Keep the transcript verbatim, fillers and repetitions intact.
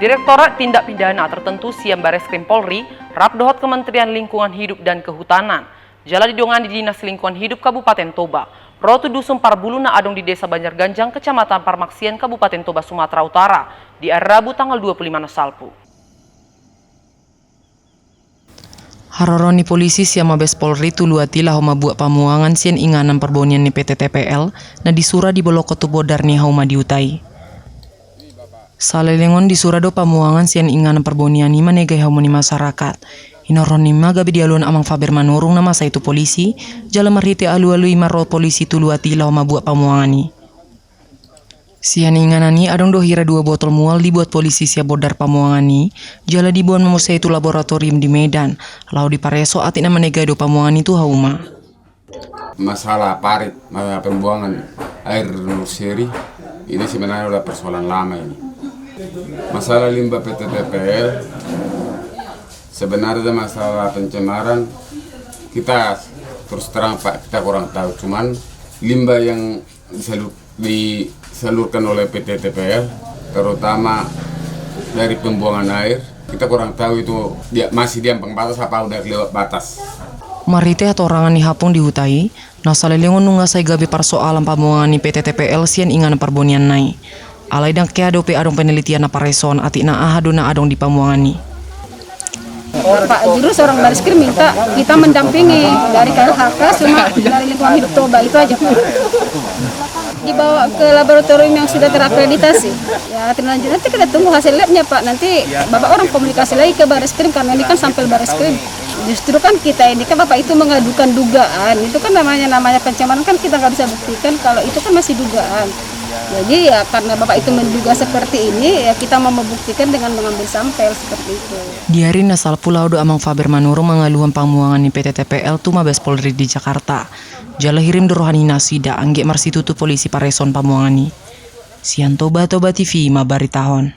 Direktorat Tindak Pidana Tertentu sian Bareskrim Polri rap dohot Kementerian Lingkungan Hidup dan Kehutanan jala didongani Dinas Lingkungan Hidup Kabupaten Toba ro tu Dusun Parbulu na adong di Desa Banjar Ganjang, Kecamatan Parmaksian, Kabupaten Toba, Sumatera Utara, di ari Rabu tanggal dua puluh lima na salpu. Haroro ni polisi sian Mabes Polri Tuluati laho mambuat pamuangan sian inganan parbonian ni P T T P L na disura dibolongkon tu bondar ni hauma di huta i. Saleleng on disura do pamuangan sian inganan parbonian i manegai hauma ni masyarakat. Hinorhon i ma gabe dialuhon Amang Faber Manurung na masa i tu polisi, jala marhite alualu i ma ro polisi Tuluati laho mambuat pamuangan i. Sian inganan i adong do hira dua botol mual dibuat polisi sian bondar pamuangan i, jala diboan ma muse tu laboratorium di Medan laho dipareso atik na manegai do pamuangan i tu hauma. Masalah parit, masalah pembuangan air nursery, ini sebenarnya udah persoalan lama ini. Masalah limbah P T T P L, sebenarnya masalah pencemaran, kita terus terang, Pak, kita kurang tahu. Cuman limbah yang disalur-, disalurkan oleh P T T P L, terutama dari pembuangan air, kita kurang tahu itu dia masih di ambang batas apa udah lewat batas. Marhite hatorangan ni hampung di huta i, na saleleng on nunga sai gabe parsoalan pamuangan ni P T T P L sian inganan parbonianna i. Alai ndang hea dope adong penelitian na pareso on atik na aha do na adong di pamuangan i. Oh, Pak Guru, seorang Bareskrim minta kita mendampingi dari K L H K, cuma dari Lingkungan Hidup Toba itu aja, Pak. Dibawa ke laboratorium yang sudah terakreditasi. Ya, tindak lanjut nanti kita tunggu hasil labnya, Pak. Nanti Bapak orang komunikasi lagi ke Bareskrim, karena ini kan sampel Bareskrim. Justru kan kita ini kan Bapak itu mengadukan dugaan, itu kan namanya, namanya pencemaran kan kita nggak bisa buktikan kalau itu kan masih dugaan. Jadi ya karena Bapak itu menduga seperti ini, ya kita mau membuktikan dengan mengambil sampel seperti itu. Di ari na salpu laho do Amang Faber Manurung mangaluhon pamuangan ni P T T P L tu Mabes Polri di Jakarta. Jala hirim do roha ni nasida anggiat marsitutu polisi pareson pamuangan i. Sian Toba, Toba T V mambaritahon.